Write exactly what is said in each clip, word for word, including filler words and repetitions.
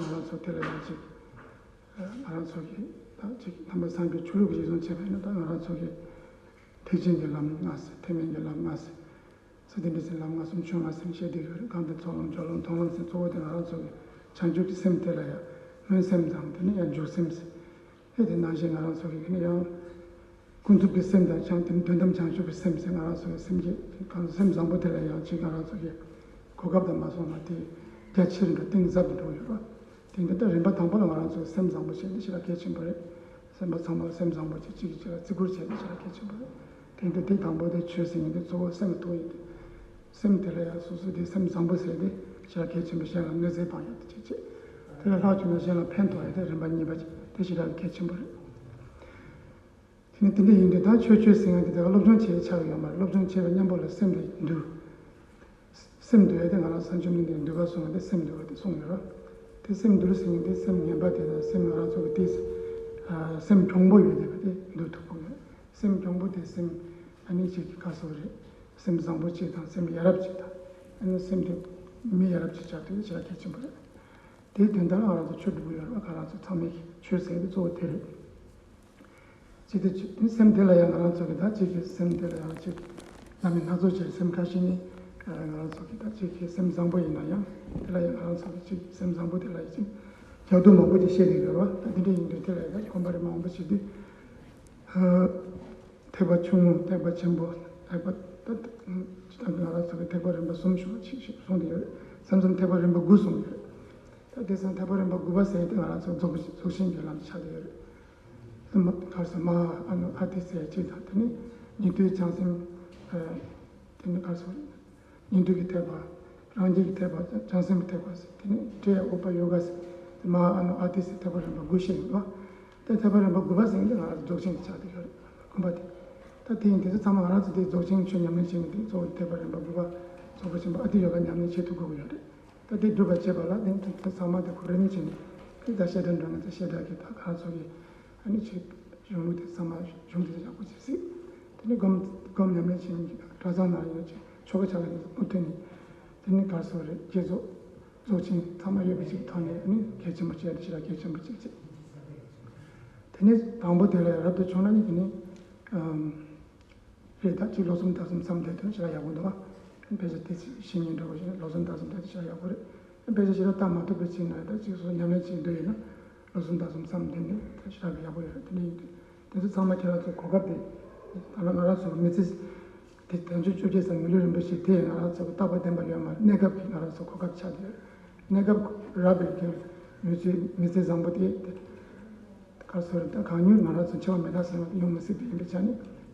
ང་རང་ཚོ་དེ་ལ་ཡང་ཅིག་ང་རང་ཚོ་གི་ད་ཅིག་ནང་པ་སངས་རྒྱས་ཆོས་ལུགས་ཀྱི་གཞི་བཟུང་བྱས་པ་ཡིན་ན། ད་ང་རང་ཚོ་གི་ཐེག་ཆེན་གྱི་ལམ་ལྔ་ཟེར། ཐེག་དམན་གྱི་ལམ་ལྔ་ཟེར། ས་ཏེ་འདྲ་ཟེར། ལམ་ལྔ་གསུམ་ཆོས་ལྔ་ཟེར་བཤད་བསྡད་ཡོད་རེད། གང་དེ་ཚོགས་ལམ་སྦྱོར་ལམ་མཐོང་ལམ་ཟེར། གཙོ་བོ་དེ་ང་རང་ཚོ་གི་བྱང་ཆུབ་ཀྱི་སེམས་དེ་ལ་ཡང་སྨོན་སེམས་དང་། དེ་ནས་ཡང་འཇུག་སེམས་ཟེར། ཨེ་དེ་ནང་བཞིན་ང་རང་ཚོ་གི་དེ་ནས་ཡང་ཀུན་རྫོབ་ཀྱི་སེམས་དང་། བྱང་དེ་ནས་དོན་དམ་བྱང་ཆུབ་ཀྱི་སེམས་ཟེར། ང་རང་ཚོ་གི་སེམས་བསྐྱེད་གང་སེམས་བཟང་པོ་དེ་ལ་ཡང་ཅིག་ང་རང་ཚོ་གི་གོ་སྐབས་དང་མ་སོང་བ་དེ་རྒྱ་ཆེར་འགྲོ་གཏིང་ཟབ་ཏུ་འགྲོ་ཡོད་རེད། དེ་འདི་ལྟར་རིམ་པ་དང་པོ་ལ་ང་རང་ཚོ་སེམས་བཟང་པོ་བྱེད་དེ་ཞེ་དྲག་གལ་ཆེན་པོ་རེད། སེམས་པ་ཚང་མ་ལ་སེམས་བཟང་པོ་བྱེད། གཅིག་གིས་གཅིག་ལ་བརྩི་བཀུར་བྱེད་དེ་ཞེ་དྲག་གལ་ཆེན་པོ་རེད། དེ་འདི་དེ་དང་པོ་དེ་ཆོས་ཟེར་མཁན་དེ་གཙོ་བོ་སེམས་ལ་ཐུག་ཡོད་དེ། སེམས་དེ་ལ་ཡང་སོ་སོ་དེ་སེམས་བཟང་པོ་ཟེར་དེ་ཞེ་དྲག་གལ་ཆེན་པོ། གཞན་ལ་གནོད་འཚེ་སྤང་ཡག་དེ་བྱེད་བྱེད། དེ་ལས་ལྷག་བྱུང་ན་གཞན་ལ་ཕན་ཐོགས་ཡག་དེ་རིམ་པ་གཉིས་པ་བྱེད་དེ་ཞེ་དྲག་གལ་ཆེན་པོ་རེད། དེ་ནི་དེ་འདྲ་ཡིན་དུས། ད་ཆོས་ཆོས་ཟེར་མཁན་དེ་དེ་ག་སློབ་སྦྱོང་བྱེད་ཡག་ཆགས་ཡོད་མ་རེད། སློབ་སྦྱོང་བྱེད་པའི་མཉམ་པོ་ལ་སེམས་དེ་འདུལ། སེམས་འདུལ་ཡག་དེ་ང་རང་བྱང་ཆུབ་གླིང་དེ་འདུལ་བ་གསུང་བ་དེ་སེམས་འདུལ་བ་དེ་གསུངས་ཡོད་རེད། དེ་སེམས་འདུལ་ཟེར་མཁན་དེ་སེམས་ངན་པ་དེ་དང་སེམས་ང་རང་ཚོ་གི་དེ་སེམས་གྱོང་པོ་ཡོད་དེ་བ་དེ་འདུལ་ཐུབ་ཀྱི་ཡོད། སེམས་གྱོང་པོ་དེ་སེམས་ཨ་ནི་ཅིག་གི་ག་ཟེར་རེད། སེམས་བཟང་པོ་གཅིག་དང་སེམས་ཡ་རབས་གཅིག་དང་། ཨ་ནི་སེམས་དེ་མི་ཡ་རབས་གཅིག་ཆགས་དེ་ཞེ་དྲག་གལ་ཆེན་པོ་རེད། དེའི་དོན་དག་ལ་ང་རང་ཚོ་ཆོས་སྒྲུབ་ཀྱི་ཡོད་རེད་བ། ང་རང་ཚོ་ཚང་མས་ཆོས་ཟེར་དེ་གཙོ་བོ་དེ་རེད། ཅི་སྟེ་ཅི་སེམས་དེ་ལ་ཡང་ང་རང་ཚོ་གི་ད་ཅིག་གི་སེམས་དེ་ལ་ཡང་ཅིག་རྣམ་སྨིན་སྣ་ཚོགས་ཅན། སེམས་ཁ་ཤས་ནི་ང་རང་ཚོ་གི་ད་ཅིག་གི་སེམས་བཟང་པོ་ཡིན་ན་ཡང་། དེ་ལ་ཡང་ང་རང་ཚོ་གི་ཅིག་སེམས་བཟང་པོ་དེ་ལ་ཡང་ཅིག་རྒྱབ་རྟེན་མང་པོ་ཅིག་བཤད་བསྡད་ཡོད་རེད་བ། ད་དེ་འདྲ་ཡིན་དུས་དེ་ལ་ཡང་གོམས་པ་རེ་མང་པོ་བྱེད་དུས། ཐེག་པ་ཆུང་ངུ། ཐེག་པ་ཆེན་པོ། ཐེག་པ་ད་ད་ང་རང་ཚོ་གི་ཐེག་པ་རིམ་པ་གསུམ་ཞུ་བ་ཅིག་ཞིག་གསུངས་བསྡད་ཡོད་རེད། མཚམས་མཚམས་ཐེག་པ་རིམ་པ་དགུ་གསུངས་ཡོད་རེད། ད་དེང་སང་ཐེག་པ་རིམ་པ་དགུ་པ་ཟེར་དེ་ང་རང་ཚོ་རྫོགས་པའི་རྫོགས་ཆེན་གྱི་ལམ་དུ་ཆགས་བསྡད་ཡོད་རེད། དེ་མ་ག་རེ་ཟེར། མ་ཧཱ་ཨ་ནུ་ཨ་ཏི་ཟེར་གཅིག་དང་། དེ་ནས་ཉན་ཐོས་བྱང་སེམས། དེ་ནས་ག་རེ་ཟེར། ཉན་ཐོས་ཀྱི་ཐེག་པ། རང་རྒྱལ་གྱི་ཐེག་པ། བྱང་སེམས་ཀྱི་ཐེག་པ་ཟེར། དེ་ནས་ཏྲི་ཡ་ཨུ་པ་ཡོ་ག་ཟེར། དེ་མ་ཧཱ་ཨ་ནུ་ཨ་ཏི་ཟེར། ཐེག་པ་རིམ་པ་དགུ་བཤད་ཡོད་པ། དེ་ཐེག་པ་རིམ་པ་དགུ་པ་ཟེར་མཁན་དེ་ང་རང་ཚོ་རྫོགས་ཆེན་གྱི་ཆགས་བསྡད་ཡོད་རེད། དགོངས་པ་དེ། ད་དེ་ཡིན་དུས་ཚང་མ་ང་རང་ཚོ་དེ་རྫོགས་ཆེན་ཆོས་ཉམས་ལེན་བྱེད་མཁན་དེ་གཙོ་བོ་ཐེག་པ་རིམ་པ་དགུ་པ་རྫོགས་པ་ཆེན་པོ་ཨ་ཏི་ཡོ་ག་ཉམས་ལེན་བྱེད་ཐུབ་དགོས་ཀྱི་ཡོད་རེད། ད་དེ་སྒྲུབ་པར་བྱེད་པ་ལ་དེ་དེ་ཚང་མ་དེ་གོ་རིམ་བྱས་ནས། དེ་ད་བཤད་གྲྭ་འགྲོ་མཁན་དེ་བཤད་གྲྭ་གི་ད་ང་རང་ཚོ་གི་ཨ་ནི་ཆོས་གཞུང་ལུགས་དེ་ཚང་མ་གཞུང་དེ་ཡག་པོ་ཅིག་གཟིགས། དེ་ནས་སྒོམ་སྒོམ་ཉམས་ལེན་བྱེད་མཁན་གྱི་གྲྭ་ཚང་ནང་ཡོད་ཅིག་ཆོ་ག་བྱ་བ་དེ་མུ་མཐུད་ནས། དེ་ནས་ག་རེ་ཟེར་རེད། བསྐྱེད་རྫོགས་རྫོགས་ཆེན་ཚང་མ་ཡོད་པ་ཅིག་ཐོག་ནས། ཨ་ནི་གལ་ཆེན་པོ་བྱས་ཏེ་ཞེ་དྲག་གལ་ཆེན་པོ་ཅིག་བྱེད། དེ་ནས་དང་པོ་དེ་ལ་རབ་ཏུ་བྱུང་ན་ནི་དེ་ནས་ཨམ་རེད། ད་ཅིག་ལོ་གསུམ་ཟླ་གསུམ་མཚམས་བསྡད་དེ་ཞེ་དྲག་ཡག་པོ་འདུག་བ། དཔེ་ཆ་དེ་ཅིག་ཤེས་མཁན་འདྲ་བོ་ཞིག་ལོ་གསུམ་ཟླ་གསུམ་བསྡད་དེ་ཞེ་དྲག་ཡག་པོ་རེད། དཔེ་ཆ་ཞེ་དྲག་ལྟ་མ་ཐུབ་པ་ཅིག་ན། ད་ཅིག་སོ་སོ་ཉམས་ལེན་བྱེད་འདོད་ཡོད་ན། ལོ་གསུམ་ཟླ་གསུམ་མཚམས་བསྡད་ནས་ད་ཞེ་དྲག་ཡག་པོ་ཡོད་རེད། དེ་འདྲ་ཡིན་དུས་དེ་ཚོ་ཚང་མ་ཁྱེད་རང་ཚོ་གོ་སྐབས་དེ། ད་ལྟ་ང་རང་ཚོ་མི་ཚེ་དེ་བདུན་ཅུ་བཅོ་བརྒྱད་ཙམ་མི་ལུས་རིན་པོ་ཆེ་དེ་ང་རང་ཚོ་རྟག་པ་བརྟན་པ་ཡོད་མ་རེད། གནས་སྐབས་ཀྱི་ང་རང་ཚོ་གོ་སྐབས་ཆགས་བསྡད་ཡོད་རེད། གནས་སྐབས་རག་པའི་གི་མི་ཚེ་མི་ཚེ་བཟང་པོ་དེ། ག་རེ་ཟེར་རེད། ད་གང་མྱུར་ང་རང་ཚོ་འཆི་བ་མི་རྟག་ཟེར་བ་དེ་ཡོང་མི་སྲིད་པ་ཡིན་པའི་ཆ་ནས།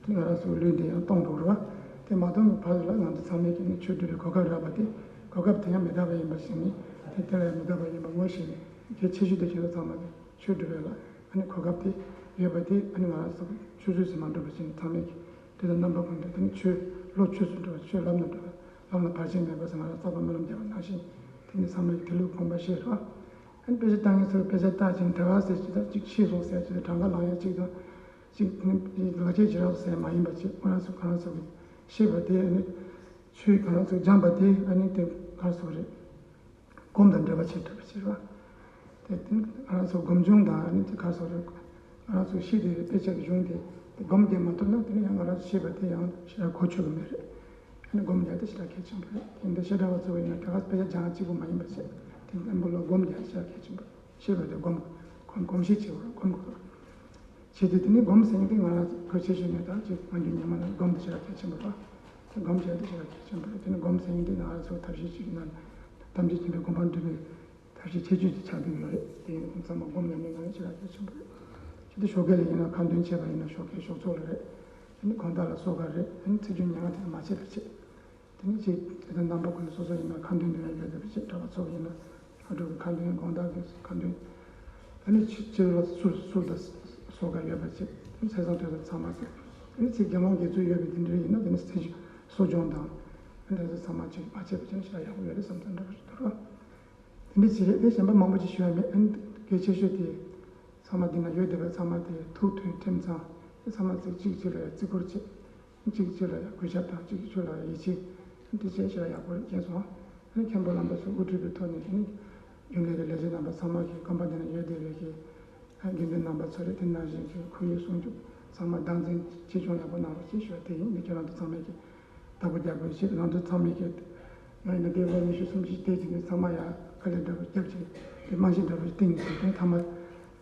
དེ་ང་རང་ཚོའི་ལུས་འདི་ཡང་སྟོངས་འགྲོ་རེད་བ། དེ་མ་སྟོངས་པའི་བར་དུ་ལ་ང་ཚོ་ཚང་མས་ཀྱི་ནི་ཆོས་སྒྲུབ་པའི་གོ་སྐབས་རག་པ་དེ། གོ་སྐབས་དེ་ཡང་མི་རྟག་པ་ཡིན་པར་ཤེས་ནས། དེ་དེ་ལ་ཡང་མི་རྟག་པ་ཡིན་པ་ངོ་ཤེས་ནས། གལ་ཆེ་ཤོས་དེ་ཁྱེད་ཚོ་ཚང་མ་གི་ཆོས་སྒྲུབ་པའི་ལ་ཨ་ནི་གོ་སྐབས་དེ་ཡོད་པ་དེ། ཨ་ནི་ང་རང་ཚོ་ཆུད་ཟོས་སུ་མ་འགྲོ་བ་བྱས་ནས། ཚང་མས་ཀྱི་དུས་དང་རྣམ་པ་ཀུན་ཏུ་དེ་ནི་ཆོས་བློ་ཆོས་སུ་འགྲོ་བ། ཆོས་ལམ་དུ་འགྲོ་བ། ལམ་ལ་བར་ཆད་མེད་པ་ཟེར་ང་རང་རྩ་བ་སྨོན་ལམ་བརྒྱབ་པ་ནང་བཞིན། དེ་ནི་ཚང་མས་ཀྱི་དེ་ལུགས་དགོངས་པ་བཞེས་རོགས། ཨ་ནི་དཔེ་ཆ་ལྟ་མཁན་ཚོས་དཔེ་ཆ་ལྟ་ཅིང་དེ་ག་ཟེར་ཅིག་དང་། ཅིག་ཤེས་སོང་ཟེར་ཅིག་དང་། གྲངས་ཀ་ལངས་ཡ་ཅིག་དང་། ཅིག་ནི་ལག་ཁྱེར་ཅིག་རག་སོང་ཟེར་མ་ཡིན་པ་ཅིག་ཁོ་རང་ཚོ་གང་རང་ཚོ་གི་ཤེས་པ་དེ། ཨ་ནི་ཆོས་གང་རང་ཚོ་སྦྱངས་པ་དེ། ཨ་ནི་དེ་ག་རེ་ཟེར་རེད། སྒོམ་དང་འབྲེལ་བ་བྱེད་ཐུབ་པ་བྱེད་རོགས། དེ་དེ་ང་རང་ཚོ་སྒོམ་བྱུང་དང་། ཨ་ནི་དེ་ག་རེ་ཟེར་རེད། ང་རང་ཚོ་ཤེས་དེ་རེད། དཔེ་ཆ་གི་གཞུང་དེ། དེ་སྒོམ་དེ་མ་ཐུབ་ན་དེ་ནི་ཡང་ང་རང་ཚོ་ཤེས་པ་དེ་ཡང་ཞེ་དྲག་གོ་ཆོད་ཀྱི་མེད་རེད། ཨ་ནི་སྒོམ་རྒྱག་དེ་ཞེ་དྲག་གལ་ཆེན་པོ་རེད། དེ་འདྲ་བཤད་གྲྭ་བ་ཚོ་ཡིན་ན་དེ་ག་དཔེ་ཆ་སྦྱང་གཅིག་པུ་མ་ཡིན་པ་བྱས། དེ་བརྟན་པོ་ལ་སྒོམ་རྒྱག་ཞེ་དྲག་གལ་ཆེན་པོ་རེད། ཤེས་པ་དེ་སྒོམ། གོམས་གོམས་གཤིས་བྱེད་དགོས། སྒོམ་དགོས། བྱེད་དུས་དེ་ནི་སྒོམ་ཟེར་མཁན་དེ་ང་རང་གལ་ཆེ་ཤོས་ནི་ད་ཅིག་སྔོན་གྱི་ཉི་མ་ལ་སྒོམ་དེ་ཞེ་དྲག་གལ་ཆེན་པོ་རེད། དེ་སྒོམ་བྱས་དེ་ཞེ་དྲག་གལ་ཆེན་པོ་རེད། དེ་ནི་སྒོམ་ཟེར་མཁན་དེ་ང་རང་ཚོ་ཐབས་ཤེས་ཅིག་ཡིན་ན། ཐམས་ཅད་མཁྱེན་པའི་གོ་འཕང་འགྲུབ་པའི་ཐབས་ཤེས་ཁྱད་ཆོས་ཅིག་ཆགས་ཀྱི་ཡོད་རེད། དེ་ཚང་མ་སྒོམ་ཉམས་ལེན་གནང་ན་ཞེ་དྲག་གལ་ཆེན་པོ་རེད། ཅི་སྟེ་ཞོགས་ཀས་ལ་ཡིན་ན། ཁ་འདོན་བྱས་པ་ཡིན་ན་ཞོགས་ཀས་ཞོགས་ཚོགས་ལ་རེད། དེ་ནི་དགོང་དག་ལ་གསོལ་ཁ་རེད། དེ་ནི་ཚེས་བཅུ་ཉིན་ང་དེ་མ་བྱེད་པ་བྱེད། དེ་ནི་ཅིག་དེ་ལྟར་རྣམ་པ་ཀུན་ཏུ་སོ་སོ་ཡིན་ན་ཁ་འདོན་འདོན་ཡ་ཡོད་དེ་བྱེད། གྲྭ་པ་ཚོ་ཡིན་ན་ཨ་འགྲོ་གི་ཁ་འདོན། དགོང་དག་གི་ཁ་འདོན། ཨ་ནི་ཕྱི་ཕྱི་རུ་ལ་གསོལ་གསོལ་དང་གསོལ་ཁ་ཡོད་པ་བྱེད། དེ་ནི་ཚེས་བཟང་དུས་དང་ཚང་མ་ཟེར། དེ་ནི་ཅིག་དགེ་སློང་དགེ་ཚུལ་ཡོད་པའི་དེ་འདྲ་ཡིན་ན་དེ་ནི་ཚེས་བཅུ་གསོ་སྦྱོང་དང་། ཨ་ནི་དེ་ཚོ་ཚང་མ་ཅིག་མ་བྱས་པ་བྱས་ན་ཞེ་དྲག་ཡག་པོ་ཡོད་རེད་བསམ་ཚུལ་འདྲ་པོ་ཞིག་འདུག་ར། དེ་འདྲ་ཅིག་རེད། དེ་གཞན་པ་མང་པོ་ཅིག་ཞུ་ཡ་མེད། ཨ་ནི་གལ་ཆེ་ཤོས་དེ། ཚང་མ་འདི་ན་ཡོད་བསྡད་པའི་ཚང་མ་དེ་ཐུགས་མཐུན་ཁྲིམས་གཙང་། དེ་ཚང་མ་ཚིག་གཅིག་གཅིག་ལ་ཡ་བརྩི་བཀུར་བྱེད། གཅིག་གཅིག་ལ་ཡ་གུས་ཞབས་དང་། གཅིག་གཅིག་ལ་ཡ་ཡིད་ཆེས། དེ་བྱས་ཞེ་དྲག་ཡག་པོ་རེད་མཁྱེན་སོང་། ཨ་ནི་མཁན་པོ་བླ་མ་ཚོས་དབུ་ཁྲིད་པའི་ཐོག་ནས་དེ་ནི་ རྒྱུན་ལས་ཀྱི་ལས་བྱེད་རྣམ་པ་ཚང་མ་གིས་དགོན་པ་འདི་ན་ཡོད་བསྡད་པའི་གི་དགེ་འདུན་རྣམ་པ་ཚོ་རེད། དེ་ནང་བཞིན་གྱི་ཁོར་ཡུག་སྲུང་སྐྱོབ་ཚང་མ་སྟངས་འཛིན་ཆེ་ཆུང་ཡག་པོ་གནང་རོགས་ཞེས་ཞུ་བ་དེ་ཡིན། འདི་ཁྱེད་རང་ཚོ་ཚང་མས་ཀྱི་བདག་པོ་རྒྱག་དགོས་ཞེས། ང་ཚོ་ཚང་མས་ཀྱི་ང་ཡིན་ན་དེ་ལོ་ཉི་ཤུ་སུམ་ཅུ་དེ་ཅིག་ནས་ཚང་མ་ཡ་དཀའ་ལས་འདྲ་པོ་བརྒྱབ་ཅིག་དེ་རྨང་གཞི་འདྲ་པོ་ཞིག་བཏིང་ཞིག་དེ་ཐ་མ་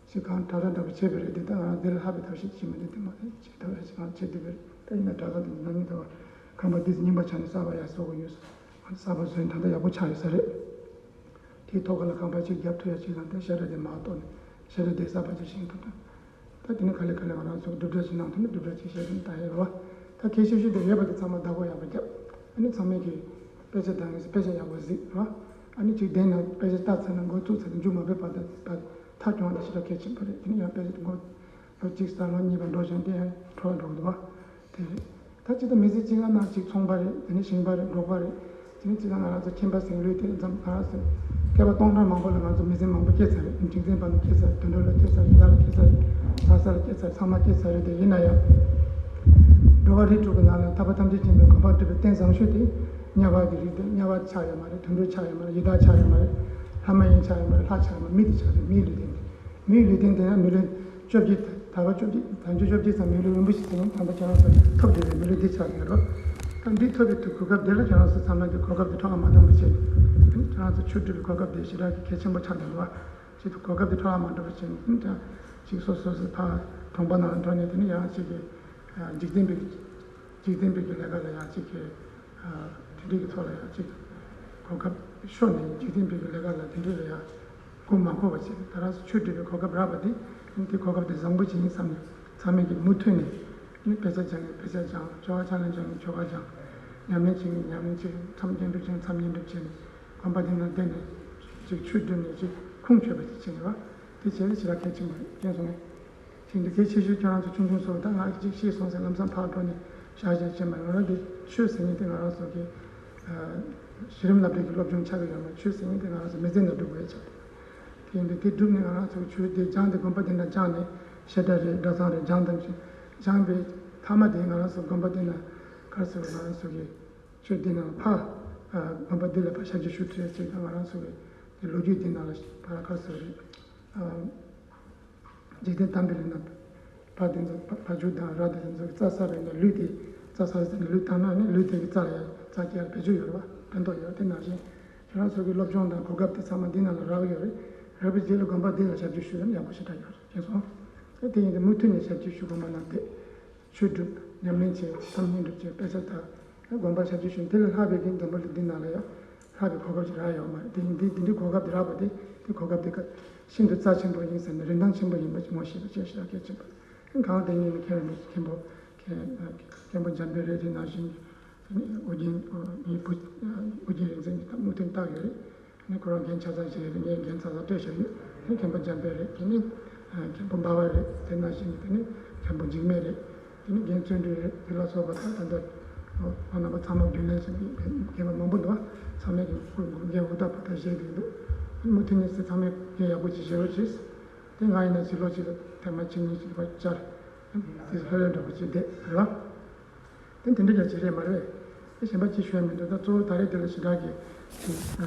ཞིག་གང་དྲག་དྲག་འདྲ་པོ་བྱས་པ་རེད། དེ་ལྟ་ང་དེ་ལ་ལྷག་པའི་ཐབས་ཤེས་བྱེད་མི་འདུག་དེ་མ་རེད་ཅེས་ཐབས་ཤེས་གང་བྱེད་འདུག་པ་རེད། ད་ཡིན་ན་དྲག་དྲག་དེ་ནང་མི་འདུག་བ། ཁང་པ་འདི་རྙིང་པ་ཆགས་ནས་གསར་པ་ཡར་བཟོ་དགོས་ཡོད། གསར་པ་བཟོས་ན་ད་ལྟ་ཡག་པོ་ཆགས་ཡོད་ས་རེད། དེའི་ཐོག་ཁ་ལ་ཁང་པ་གཅིག་བརྒྱབ་ཐུབ་ཡ་གཅིག་དང་། དེ་བཤད་གྲྭ་དེ་མར་གཏོར་ནས་བཤད་གྲྭ་དེ་གསར་པ་ཅིག་བཞེངས་ཐུབ་དང་། ད་དེ་ནས་ག་ལེ་ག་ལེ་ང་རང་ཚོ་སྒྲུབ་གྲྭ་ཅིག་གནང་ཐུབ་ན་སྒྲུབ་གྲྭ་ཅིག་བཞེངས་ཐུབ་ན་ད་ཡོད་རེད་བ། ད་གལ་ཆེ་ཤོས་དེ་ཡོད་པ་དེ་ཚང་མ་བདག་པོ་ཡག་པོ་བརྒྱབ། ཨ་ནི་ཚང་མས་ཀྱི་དཔེ་ཆ་དང་དཔེ་ཆ་ཡག་པོ་གཟིགས་ར། ཨ་ནི་གཅིག་བསྡད་ན་དཔེ་ཆ་ལྟ་ཚར་ན་འགོ་བཙུགས་ཚར་ན་མཇུག་མ་བསྡད་བར་དུ་ད་མཐའ་སྐྱོང་བ་དེ་ཞེ་དྲག་གལ་ཆེན་པོ་རེད། དེ་ནི་ཡང་དཔེ་ཆ་འགོ་ལོ་གཅིག་ཙམ་ལོ་གཉིས་པ་འགྲོ་བཞིན་དེ་ཡང་འཕྲོ་བརླག་འགྲོ་གི་འདུག་བ། དེ་རེད། ད་ཅི་ལྟར་མི་ཚེ་གཅིག་ལ་ནང་གཅིག་ཚོང་པ་རེད། དེ་ནས་ཞིང་པ་རེད། འབྲོག་པ་རེད། དེ་ནས་གཅིག་ལ་ང་རང་ཚོ་ཁྱིམ་པ་ཟིང་ལུས་དེ་འཛམ་ང་རང་ཚོ་སྐྱེ་བ་སྟོང་ཕྲག་མང་པོ་ལ་ང་ཚོ་མི་ཚེ་མང་པོ་སྐྱེལ་ཚར་རེད། འཇིག་རྟེན་པ་ལ་སྐྱེལ་ཚར་རེད། དུད་འགྲོ་ལ་སྐྱེལ་ཚར་རེད། ཡི་དྭགས་ལ་སྐྱེལ་ཚར་རེད། ལྷ་ས་ལ་སྐྱེལ་ཚར་རེད། ཚང་མ་སྐྱེལ་ཚར་རེད། དེ་ཡིན་ན་ཡང་འགྲོ་བ་རིགས་དྲུག་གི་ནང་ལ་ཐར་པ་ཐམས་ཅད་མཁྱེན་པའི་གོ་འཕང་སྒྲུབ་པའི་རྟེན་བཟང་ཤོས་དེ་དམྱལ་བ་གི་རིགས་དེ། དམྱལ་བ་ཆགས་ཡོད་མ་རེད། དུད་འགྲོ་ཆགས་ཡོད་མ་རེད། ཡི་དྭགས་ཆགས་ཡོད་མ་རེད། ལྷ་མ་ཡིན་ཆགས་ཡོད་མ་རེད། ལྷ་ཆགས་ཡོད་མ་རེད། མི་དེ་ཆགས་རེད། མིའི་ལུས་རྟེན་དེ། མིའི་ལུས་རྟེན་དེ་ཡང་མི་ལོ་བཅོ་བརྒྱད། ད་བར་བཅོ་བརྒྱད། ད་བར་བཅོ་བརྒྱད་ཙམ་མི་ལོ་རིང་པོ་ཞིག་ཕྱིན་ནས་ད་ལྟ་ཁྱེད་རང་ཚོ་ཐོབ་བསྡད་པའི་མི་ལུས་འདི་ཆགས་ཡོད་རེད། ད་འདི་ཐོབ་པའི་དུས་གོ་སྐབས་འདི་ལ་ཁྱེད་རང་ཚོ་ཚང་མས་འདི་གོ་སྐབས་འདི་འཕྲོ་བརླག་མ་གཏོང་བ་བྱས་ནས། ཁྱེད་རང་ཚོ་ཆོས་སྒྲུབ་པའི་གོ་སྐབས་འདི་ཞེ་དྲག་གི་གལ་ཆེན་པོ་ཆགས་བསྡད་འདུག་བ། ཅིག་ཏུ་གོ་སྐབས་འདི་འཕྲོ་བརླག་མ་འགྲོ་བ་བྱས་ནས། ད་ཅིག་སོ་སོ་སོ་ཕར་གྲོང་པ་ནང་ལ་འགྲོ་ནས། དེ་ནས་ཡང་ཅིག་གི་འཇིག་རྟེན་པའི་འཇིག་རྟེན་པའི་གི་ལས་ཀ་ལ་ཡང་ཅིག་གི་དེ་འདྲའི་གི་ཐོག་ལ་ཡང་ཅིག་གོ་སྐབས་ཤོར་ནས། འཇིག་རྟེན་པའི་གི་ལས་ཀ་ལ་དེ་འདྲའི་ལ་ཡང་མགོ་མ་འཁོར་བ་བྱས་ནས། ད་རང་ཚོ་ཆོས་སྒྲུབ་པའི་གོ་སྐབས་རག་པ་དེ། དེ་གོ་སྐབས་དེ་བཟང་པོ་ཅིག་ཡིན་བསམ་ནས། ཚང་མས་ཀྱི་མུ་མཐུད་ནས་ནི་དཔེ་ཆ་སྦྱང་ནས་དཔེ་ཆ་སྦྱང་། ཆོ་ག་ཕྱག་ལེན་སྦྱང་ནས་ཆོ་ག་སྦྱང་། ཉམས་ལེན་བྱེད་ནས་ཉམས་ལེན་བྱེད། མཚམས་བསྙེན་སྒྲུབ་བྱེད་ནས་མཚམས་བསྙེན་སྒྲུབ་བྱེད་ནས། དགོན་པ་འདི་ནང་བསྡད་ནས་ཅིག་ཆོས་སྒྲུབ་ནས་ཅིག་ཁུངས་འཁྱོལ་བ་ཅིག་བྱེད་ནས་བ། དེ་བྱས་ན་ཞེ་དྲག་གལ་ཆེན་པོ་རེད། མཁྱེན་སོང་ངས། དེ་འདི་གལ་ཆེ་ཤོས་ཁྱེད་རང་ཚོ་ཆུང་ཆུང་ཚོ། ད་ང་གཅིག་ཤེས་སོང་ཟེར་ལམ་སང་ཕར་འགྲོ་ནས་བཞག་བཞག་བྱེད་མ་རེད། ང་རང་འདི་ཆོས་ཟེར་མཁན་དེ་ང་རང་ཚོ་གི་ཨ་གཞི་རིམ་སློབ་གྲྭའི་གི་སློབ་སྦྱོང་ཆགས་ཀྱི་ཡོད་མ་རེད། ཆོས་ཟེར་མཁན་དེ་ང་རང་ཚོ་མི་ཚེ་ནང་སྒྲུབ་དགོས་ཡ་ཆགས་འདུག་དེ་ཡིན་དུས་དེ་སྒྲུབ་ནས། ང་རང་ཚོ་གི་ཆོས་དེ་སྦྱངས་ཏེ་དགོན་པ་དེ་འདྲ་སྦྱངས་ནས་བཤད་གྲྭ་རེད། གྲྭ་ཚང་རེད། སྦྱངས་ཐམས་ཅད་སྦྱངས་པའི་མཐའ་མ་དེ་ང་རང་ཚོ་དགོན་པ་དེ་ན་ག་རེ་ཟེར་བ། ང་རང་ཚོ་གི་ཆོས་དེ་ནང་ཕར་ཨ་དགོན་པ་དེ་ལ་ཕར་ཞབས་ཕྱི་ཞུ་ཐུབ་ཡ་ཅིག་དང་། ང་རང་ཚོ་གི་དེ་ལོ་རྒྱུས་དེ་ནང་ལ་ཕར་ག་རེ་ཟེར་བ་རེད། ཨ། འཇིག་རྟེན་དམ་པའི་ལུས་ན་བ་དེ་ཚོ། བ་བ་ཕྱུགས་དང་ར་དེ་ཚོ་རྩྭ་ཟ་བས་ན་ལུས་དེ། རྩྭ་ཟ་ཟེར་ནས་ལུས་བཏང་ན་ནི་ལུས་དེ་གི་རྩ་ལ་ཡང་རྩ་སྐྱེ་ཡ་བེད་སྤྱོད་ཡོད་རེད་བ། ཕན་ཐོགས་ཡོད་རེད། དེ་ནང་བཞིན་ཁྱེད་རང་ཚོ་གི་སློབ་སྦྱོང་དང་གོ་སྐབས་དེ་ཚང་མ་འདི་ནང་ལ་རག་གི་ཡོད་རེད། རག་པའི་རྗེས་ལ་དགོན་པ་འདི་ལ་ཞབས་ཕྱི་ཞུ་ཡ་ནི་ཡག་པོ་ཞེ་དྲག་ཡོད་རེད། མཁྱེན་སོང་། དེ་དེ་ཡིན་དུས་མུ་མཐུད་ནས་ཞབས་ཕྱི་ཞུ། དགོན་པ་ནང་བསྡད། ཆོས་སྒྲུབ། ཉམས་ལེན་བྱེད། མཚམས་བསྙེན་སྒྲུབ་བྱེད། དཔེ་ཆ་ལྟ། དགོན་པར་ཞབས་ཕྱི་ཞུ། དེ་ལས་ལྷག་པའི་གི་འཛམ་བུ་གླིང་འདི་ནང་ལ་ཡང་ལྷག་པའི་གོ་སྐབས་ཅིག་རག་ཡོད་མ་རེད། དེ་ཡིན་དུས་འདི་འདྲའི་གོ་སྐབས་དེ་རག་པ་དེ། དེ་གོ་སྐབས་དེ་ག་ཤིན་ཏུ་རྩ་ཆེན་པོ་ཡིན་ཟེར་ནས། རིན་ཐང་ཆེན་པོ་ཡིན་པ་ཅིག་ངོ་ཤེས་པ་བཅས་ཞེ་དྲག་གལ་ཆེན་པོ་རེད། གང་དེ་ཉིད་ནས་མཁན་རིན་པོ་ཆེ་མཁན་པོ་མཁན་མཁན་པོ་འཇམ་དཔལ་རེད། དེ་ནང་བཞིན་དེ་ནས་ཨོ་རྒྱན་ཨོ་ངའི་བུ་ཨོ་རྒྱན་རིག་འཛིན་གྱིས་ད་མུ་མཐུད་བཏགས་ཡོད་རེད། ནི་ཁོ་རང་རྒན་ཆ་ཚང་ཞིག་རེད། ངས་རྒན་ཚ་ཚ་ལྟོས་བཞག་ཡོད། ནི་མཁན་པོ་འཇམ་དཔལ་རེད། དེ་ནི་མཁན་པོ་འབའ་བ་རེད། དེ་ནང་བཞིན་དེ་ནི་མཁན་པོ་འཇིགས་མེད་རེད། དེ་ནི་རྒན་བརྩོན་འགྲུས་རེད། དེ་ལ་སོགས་པ་ད་ད་ལྟ་ཁོང་རྣམ་པ་ཚང་མ་རྒྱུན་ལས་ཟིན་པའི་རྒན་པ་མང་པོ་འདུག་ཚང་མས་ཀྱི་སྐུ་རྒན་འུ་ཐག་བར་ཐག་བཞེས་ཀྱི་འདུག་མུ་མཐུད་ནས་ཚང་མས་རྒན་ཡག་པོ་ཅིག་བཞེས་རོགས་གྱིས། དེ་ང་ཡིན་ན་ཕྱི་ལོགས་ཅིག་ལ་ཐེངས་མ་གཅིག་གཉིས་ཅིག་ཕར་བཅར། དེ་ལྷོད་ལྷོད་འདྲ་པོ་ཅིག་བསྡད་རེད་བ། དེ་དེ་འདྲ་ཡང་ཅིག་རེད་མ་རེད། དེ་གཞན་པ་ཅིག་ཞུ་ཡ་མི་འདུག་ད་གཙོ་བོ་ད་རེས་དེ་ལ་ཞེ་དྲག་གི་དེ་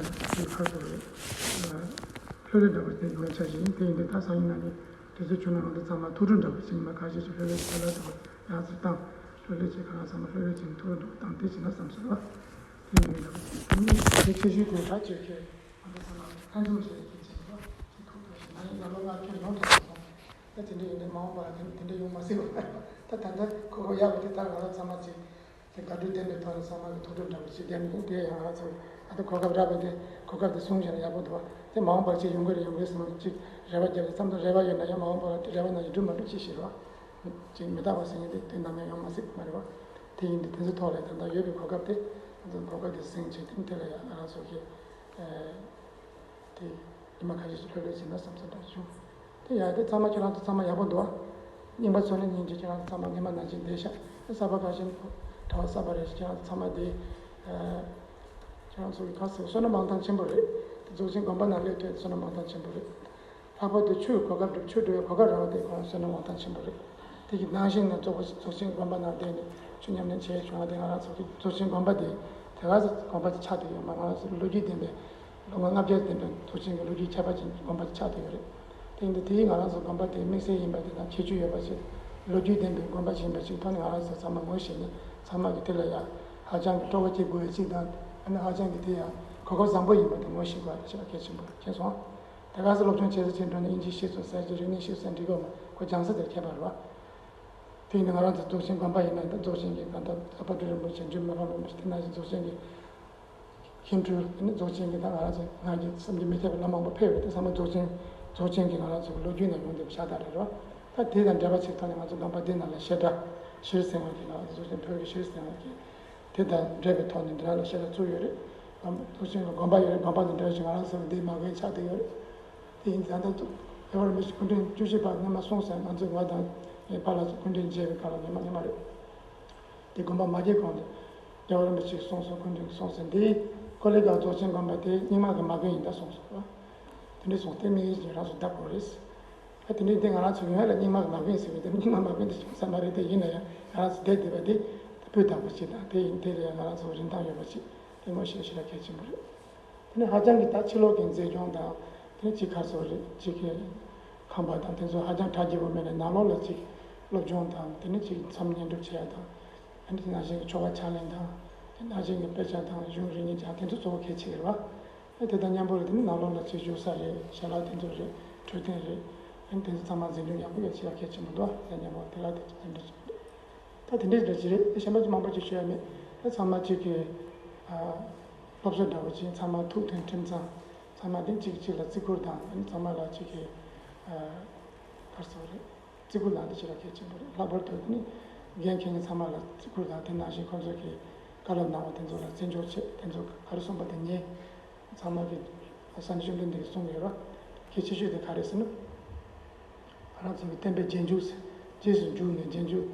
དེ་ཁ་ཐོག་རེད། ལྷོད་ལྷོད་འདྲ་པོ་དེ་ཡོང་ཆ་ཞིག་ཡིན། དེ་ཡིན་དུས་ད་སང་ཉིན་གནངས་ཉིན་དུས་ཚོད་བྱུང་ན་ང་ཚོ་ཚང་མ་ཐུགས་སྤྲོ་འདྲ་པོ་ཞིག་ཉི་མ་ཁ་ཤས་ཤིག་ལྷོད་ལྷོད་ཅིག་ལ་འདྲ་པོ་ཡང་ཚུར་བཏང་། ལྷོད་ལྷོད་ཅིག་ཁ་ལག་ཚང་མ་ལྷོད་ལྷོད་ཅིག་ཐུགས་སྤྲོ་འདྲ་པོ་བཏང་། དེ་བྱས་ན་བསམ་སོང་བ། དེ་ཡིན་འདྲ་པོ་ཞིག་དེ་ནི་དེ་ཆེ་ཤོས་དེ་ད་ཁྱོད་ཁྱོད་ང་ཚོ་ཚང་མ་ཕན་ཚུན་བྱེད་ཀྱི་བྱེད་པ་ཅིག་ཐུགས་སྤྲོ་ཞིག་ང་ཡིན་ན་ལོ་ལྔ་བཅུ་ཡོང་ཐུབ་སོང་། ད་དེ་འདྲ་ཡིན་ནའི་མ་འོངས་པ་ལ་དེ་དེ་འདྲ་ཡོང་མ་སྲིད་པ། ད་ད་ལྟ་ཁོ་ཁོ་ཡག་པོ་དེ་ལྟར་ང་རང་ཚང་མ་ཅིག་དེ་དགའ་སྤྲོ་ལྡན་པའི་ཐོག་ནས་ཚང་མ་གི་ཐུགས་སྤྲོ་འདྲ་པོ་ཞིག་ལྡན་ནས། དེ་ཡང་ང་རང་ཚོ་ད་ལྟ་གོ་སྐབས་རག་པ་དེ་གོ་སྐབས་དེ་སྲུང་བྱས་ན་ཡག་པོ་འདུག་བ། དེ་མ་འོངས་པར་ཅིག་ཡོང་གི་རེད་ཡོང་གི་རེད་བསམ་ཅིག་རེ་བ་རྒྱབ་ནས། མཚམས་མཚམས་རེ་བ་ཡོད་ན་ཡང་མ་འོངས་པར་དེ་རེ་བ་ནང་བཞིན་འགྲུབ་མ་འགྲུབ་ཅིག་ཤེས་རོགས། ཅིག་མི་རྟག་པ་ཟེར་མཁན་དེ་དུས་ནམ་ཡང་ཡོང་མ་སྲིད་མ་རེད་བ། དེ་ཡིན་དུས་དེ་ཚོའི་ཐོག་ལ་ད་ལྟ་ཡོད་པའི་གོ་སྐབས་དེ་ང་ཚོ་གོ་སྐབས་དེ་ཟིན་བྱས། དེ་དེ་ལ་ཡང་ང་རང་ཚོ་གི་ཨ་དེ་ཉི་མ་ཁ་ཤས་ཤིག་ལྷོད་ལྷོད་བྱས་ན་བསམ་ས་འདྲ་བྱུང་། དེ་ཡང་དེ་ཚང་མ་ཁྱེད་རང་ཚོ་ཚང་མ་ཡག་པོ་འདུག་ཨ། རྙིང་པ་ཚོ་ནི་སྙིང་རྗེ། ཁྱེད་རང་ཚོ་ཚང་མ་སྔོན་མ་ནང་བཞིན་བསྡད་ཤག་གསར་པ་ཁ་ཤས་གྲྭ་པ་གསར་པ་རེད་ཤག་གྲྭ་པ་གསར་པ་རེད་ཤག་གྲྭ་པ་ཚང་མ་དེ་ཨ་ཁྱེད་རང་ཚོ་གི་ཁ་སོ་བསོད་ནམས་མང་ཐང་ཆེན་པོ་རེད། དེ་རྫོགས་ཆེན་དགོན་པ་ནང་སླེབས་དུས་བསོད་ནམས་མང་ཐང་ཆེན་པོ་རེད། ལྷག་པར་དུ་ཆོས་གོ་སྐབས་སྒྲུབ། ཆོས་སྒྲུབ་པའི་གོ་སྐབས་རག་པ་དེ་ཁོ་རང་བསོད་ནམས་མང་ཐང་ཆེན་པོ་རེད། དེ་གི་ནང་བཞིན་ནས་རྫོགས་པ་རྫོགས་ཆེན་དགོན་པ་ནང་བསྡད་ནས་ཆོས་ཉམས་ལེན་བྱས་བྱུང་བ་དེ། ང་རང་ཚོ་གི་རྫོགས་ཆེན་དགོན་པ་དེ་དེ་ག་ཚོད་དགོན་པ་དེ་ཆགས་བསྡད་ཡོད་མ། ང་རང་ཚོ་ལོ་རྒྱུས་ལྡན་པའི་ ལོ་ངོ་ལྔ་བརྒྱ་ལྡན་པའི་རྫོགས་ཆེན་གྱི་ལོ་རྒྱུས་ཁྱད་པར་ཅན་གྱི་དགོན་པ་ཅིག་ཆགས་བསྡད་ཡོད་རེད། དེ་ཡིན་དུས་དེ་ཡིས་ང་རང་ཚོ་དགོན་པ་དེ་དམིགས་བསལ་ཡིན་པ་དེ་དང་ཁྱད་ཆོས་ཡོད་པ་ཞིག་ལོ་རྒྱུས་ལྡན་པའི་དགོན་པ་ཞིག་ཡིན་པ་ཞིག་ཐོག་ནས་ང་རང་ཚོ་ཚང་མ་ངོ་ཤེས་ནས་ཚང་མ་གི་དེ་ལ་ཡང་ཧ་ཅང་གི་སྤྲོ་བ་སྐྱེ་དགོས་པའི་ཅིག་དང་ཨ་ནི་ཧ་ཅང་གི་དེ་ཡང་གོ་སྐབས་བཟང་པོ་ཡིན་པ་དེ་ངོ་ཤེས་དགོས་པ་དེ་ཞེ་དྲག་གལ་ཆེན་པོ་རེད་མཁྱེན་སོང་། དེ་ག་ཚོད་སློབ་སྦྱོང་བྱེད་ས་བྱེད་འགྲོ་ནས་དབྱིན་ཇི་ཤེས་སོང་ཟེར་གྱི་རིག་གནས་ཤེས་སོང་འགྲིག་གི་མ་རེད། ཁོ་སྦྱང་ས་དེར་ཁྱད་པར་རེད་བ། དེ་ཡིན་ན་ང་རང་ཚོ་རྫོགས་ཆེན་དགོན་པ་ཡིན་ན་ད་རྫོགས་ཆེན་གྱི་ད་ལྟ་ཨ་པ་ཏི་རིན་པོ་ཆེ་འཇུ་མི་ཕམ་རིན་པོ་ཆེ་དེ་ནང་བཞིན་རྫོགས་ཆེན་གྱི་མཁན་སྤྲུལ་ནི་རྫོགས་ཆེན་གྱི་ད་ང་རང་ཚོ་ང་གི་བསམ་གྱིས་མི་ཁྱབ་པའི་བླ་མ་མང་པོ་ཕེབས་ཡོད་དེ་ཚང་མ་རྫོགས་ཆེན་རྫོགས་ཆེན་གྱི་ང་རང་ཚོ་གི་ལོ་རྒྱུས་ནང་ཡོང་བསྡད་པ་ཤ་སྟག་རེད་རོ། ད་དེ་དང་འབྲེལ་བ་བྱེད་ཐོག་ནས་ང་ཚོ་དགོན་པ་འདི་ནང་ལ་བཤད་གྲྭ་ཤྲཱི་སེང་གེ་ང་ཚོ་རྫོགས་ཆེན་བོད་ཀྱི་ཤྲཱི་སེང་གེ་དེ་དང་འབྲེལ་བའི་ཐོག་ནས་འདི་ནང་ལ་བཤད་གྲྭ་བཙུགས་ཡོད་རེད། དགོན་པ་རྫོགས་ཆེན་གྱི་དགོན་པ་ཡོད་རེད། དགོན་པ་དང་འབྲེལ་བ་བྱེད་ང་རང་ཚོ་འདིའི་མ་དགོན་ཆགས་བསྡད་ཡོད་རེད། དེ་ཡིན་ཙང་ད་རྒྱལ་བ་རིན་པོ་ཆེ་སྐུ་ཕྲེང་བཅུ་བཞི་པ་སྔོན་མ་གསུངས་ཟིན། ང་ཚོས་ང་དང་ངའི་པཱ་ལགས་ཚོ་སྐུ་ཕྲེང་མཇལ་བའི་སྐབས་ལ་ཉི་མ་ཉི་མ་རེད། དེ་དགོན་པ་མ་སྐྱེས་གོང་དུ་རྒྱལ་བ་རིན་པོ་ཆེས་གསུངས་སོང་། སྐུ་ཕྲེང་གསུངས་ཟིན། འདིའི་ཀོ་ལི་གྷལ་རྫོགས་ཆེན་དགོན་པ་དེ་རྙིང་མ་གི་མ་དགོན་ཡིན་ད་གསུངས་སོང་། དེ་འདྲ་གསུངས་དེ་དམིགས་ཡུལ་ཅིག་རང་ཚོ་བདག་དགོས་རེད། ད་དེ་འདྲའི་དེ་ང་རང་ཚོ་ཡོང་ཡ་ལ་རྙིང་མ་གི་མ་དགོན་ཟེར་བའི་དེ་རྙིང་མ་མ་དགོན་དེ་ཅིག་ས་མ་རེད། དེ་ཡིན་ན་ཡང་ང་རང་ཚོ་བསྡད་བསྡད་པ་དེ་སྤུས་དག་པོ་ཅིག་དང་དེ་ཡིན་དེ་ལ་ཡང་ང་རང་ཚོ་རིན་ཐང་ཡོད་པ་ཅིག་དེ་ངོ་ཤེས་ཤེས་ར་གལ་ཆེན་པོ་རེད། དེ་ནས་ཧ་ཅང་གི་ད་ཕྱི་ལོགས་ཀྱི་མཛེས་ལྗོངས་དང་དེ་ནས་ཅིག་ག་ཚོད་རེད་ཅིག་གི་ཁང་པ་དང་དེ་ཚོ་ཧ་ཅང་གྲ་རྒྱས་པོ་མེད་ནས་ནང་ལོགས་ལ་ཅིག་སློབ་སྦྱོང་དང་དེ་ནས་ཅིག་མཚམས་བསྙེན་སྒྲུབ་བྱེད་ཡ་དང་དེ་ནས་ནང་བཞིན་གྱི་ཆོ་ག་ཕྱག་ལེན་དང་དེ་ནང་བཞིན་གྱི་དཔེ་ཆ་དང་གཞུང་རིག་གནས་ཀྱང་དེ་ཚོ་གཙོ་བོ་གལ་ཆེ་གི་རེད་བ། དེ་དང་མཉམ་པོ་རེད། དེ་ནས་ནང་ལོགས་ལ་ཅིག་བཞུགས་ས་རེད། ཞལ་ལག་དེ་ཚོ་རེད། འཕྲོད་བསྟེན་རེད། དེ་ཚོ་ཚང་མ་འཛིན་སྐྱོང་ཡག་པོ་ཡོད་ཅེས་ཡ་གལ་ཆེན་པོ་འདུག་དེ་མཉམ་པོ་དེ་ལ་དེ་ཚོ་དེ་འདྲ་ཞིག་འདུག་ད་དེ་འདྲའི་འདྲ་ཅིག་རེད། དེ་གཞན་པ་ཅིག་མང་པོ་ཅིག་ཤོད་ཡ་མེད། ད་ཚང་མ་གཅིག་གི་ཨ་སློབ་གསོ་འདྲ་བོ་ཅིག་ཚང་མ་ཐུགས་མཐུན་ཁྲིམས་གཙང་། ཚང་མ་དེ་གཅིག་གཅིག་ལ་བརྩི་བཀུར་དང་། ཨ་ནི་ཚང་མ་ལ་གཅིག་གི་ཨ་ག་རེ་ཟེར་དགོས་རེད། བརྩི་བཀུར་གནང་རྒྱུ་ཞེ་དྲག་གལ་ཆེན་པོ་རེད། ལྷག་པར་དུ་ནི་འགན་འཁྱེར་མཁན་ཚང་མ་ལ་བརྩི་བཀུར་དང་། དེ་ནང་བཞིན་ཁོང་ཚོ་གི་བཀའ་སློབ་གནང་བ་དེ་ཚོ་ལ་བརྩི་འཇོག་བྱེད། དེ་ཚོ་ག་རེ་གསུངས་པ་དེ་ཉན། ཚང་མ་གི་ས་གནས་བཅོམ་ལྡན་འདས་ཀྱིས་གསུངས་ཡོད་ར། གལ་ཆེ་ཤོས་དེ་ག་རེ་ཟེར་ན། ང་རང་ཚོ་གི་བསྟན་པའི་རྗེས་འཇུག་ཟེར། རྗེས་སུ་འཇུག་ནས་རྗེས་འཇུག་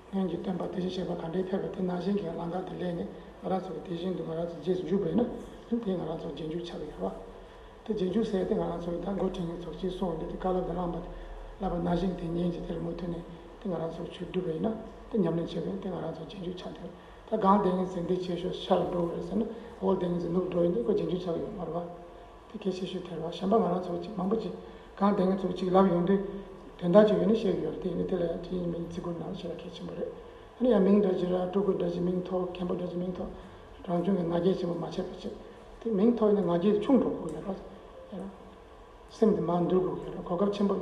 སྔོན་གྱི་སྟོན་པ་དེ་བཞིན་གཤེགས་པ་ག་འདྲའི་ཕེབས་པ་དེ་ནང་བཞིན་གྱི་ལམ་ཁ་དེ་ལས་ནས་ང་རང་ཚོ་གི་དེ་བཞིན་དུ་ང་རང་ཚོ་རྗེས་སུ་འཇུག་པ་ཡིན་ན་དེ་ང་རང་ཚོ་རྗེས་འཇུག་ཆགས་ཀྱི་ཡོད་ར། དེ་རྗེས་འཇུག་ཟེར་དེ་ང་རང་ཚོ་གི་ད་འགོ་ཁྲིད་མཁན་ཚོ་གཅིག་གསུངས་འདི་དེ་བཀའ་སློབ་དེ་བླངས་པ་བསླབ་པ་ནང་བཞིན་དེ་ཉན་གྱི་དེ་ལ་མུ་མཐུད་ནས་དེ་ང་རང་ཚོ་ཆོས་སྒྲུབ་པ་ཡིན་ན་དེ་ཉམས་ལེན་བྱེད་པ་ཡིན་དེ་ང་རང་ཚོ་རྗེས་འཇུག་ཆགས་ཀྱི་ཡོད། ད་གང་བསྡད་མཁན་ཚོ་འདི་བྱེད་ཤོག་ཤར་འགྲོ་བ་རེད་ཟེར་ན་འོག་བསྡད་མཁན་ཚོ་ནུབ་འགྲོ་ཡིན་དེ་ཁོ་རྗེས་འཇུག་ཆགས་ཀྱི་ཡོད་མ་རེད་བ། དེ་གལ་ཆེ་ཤོས་དེ་རེད་བ། གཞན་པ་ང་རང་ཚོ་གཅིག་མང་པོ་ཅིག་གང་བསྡད་མཁན་ཚོ་གཅིག་ལབ་ཡོང་དུས་དོན་དག་ཅིག་ཡོད་ན་བཤད་ཀྱི་ཡོད་རེད། དེ་ཡིན་ན་དེ་ལ་ཡང་དེ་ཡིན་མིན་བརྩི་བཀུར་གནང་ཞེ་དྲག་གལ་ཆེན་པོ་རེད། ཨ་ནི་ཡང་མིང་འདྲ་ཅིག་ར་སྤྲུལ་སྐུ་འདྲ་ཅིག་མིང་ཐོགས། མཁན་པོ་འདྲ་ཅིག་མིང་ཐོགས། རང་བྱུང་གི་ང་རྒྱལ་ཆེན་པོ་མ་བྱེད་པ་བྱེད། དེ་མིང་ཐོགས་ཡིན་ན་ང་རྒྱལ་དེ་ཆུང་འགྲོ་དགོས་ཡོད་རེད། སེམས་དེ་མར་འདུར་དགོས་ཀྱི་རེད། གོ་སྐབས་ཆེན་པོ་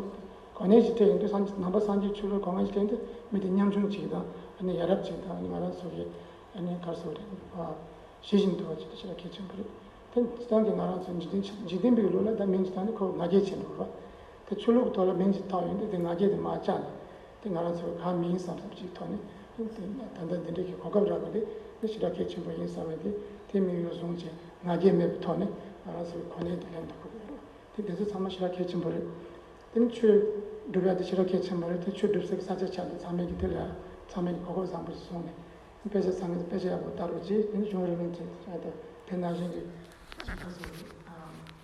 གོ་གནས་ཤིག་སྤྲད་ཡོང་དུས་སངས་རྒྱས་ནང་པ་སངས་རྒྱས་ཆོས་ལུགས་གོ་གནས་ཤིག་སྤྲད་དུས་མི་དེ་ཉམ་ཆུང་ཅིག་དང་ཨ་ནི་ཡ་རབས་ཅིག་དང་ཨ་ནི་ང་རང་ཚོ་གི་ཨ་ནི་ག་རེ་ཟེར་དགོས་རེད། ཨ་ཤེས་བཞིན་དུ་བ་ཅིག་དེ་ཞེ་དྲག་གལ་ཆེན་པོ་རེད། དེ་སྟོན་གྱི་ང་རང་ཚོ་འཇིག་རྟེན་འཇིག་རྟེན་པའི་ལུགས་ལ་ད་མིང་ཅིག་བཏགས་ནས་ཁོ་ང་རྒྱལ་ཆེ་འགྲོ་རེད་བ། དེ་ཆོས་ལུགས་ཐོག་ལ་མིང་ཅིག་བཏགས་ཡོང་དུས་དེ་ང་རྒྱལ་དེ་མར་བཅག་ནས་དེ་ང་རང་ཚོ་གང་མིན་བསམ་བསམ་ཅིག་ཐོག་ནས་དེ་ད་ལྟ་འདི་འདྲའི་གི་གོ་སྐབས་རག་པ་དེ་དེ་ཞེ་དྲག་གལ་ཆེན་པོ་ཡིན་བསམ་པ་དེ་དེ་དམིགས་ཡུལ་བཟུང་བྱས་ང་རྒྱལ་མེད་པའི་ཐོག་ནས་ང་རང་ཚོའི་གོ་གནས་དེ་ལེན་ཐུབ་ཀྱི་ཡོད་རེད། དེ་དེ་ཚོ་ཚང་མ་ཞེ་དྲག་གལ་ཆེན་པོ་རེད། དེ་ནི་ཆོས་སྒྲུབ་ཡ་དེ་ཞེ་དྲག་གལ་ཆེན་པོ་རེད། དེ་ཆོས་སྒྲུབ་སའི་ས་ཆ་ཆགས་དུས་ཚང་མས་ཀྱི་དེ་ལ་ཚང་མས་ཀྱི་གོ་སྐབས་བཟང་པོ་ཞིག་བཟུང་ནས་དཔེ་ཆ་ཚང་མས་དཔེ་ཆ་ཡག་པོ་ལྟ་རོགས་གྱིས། དེ་ནི་གཞུང་རིག་གནས་དེ་དེ་ནང་བཞིན་གྱི་ཆོས་ཁ་སོགས་རེད།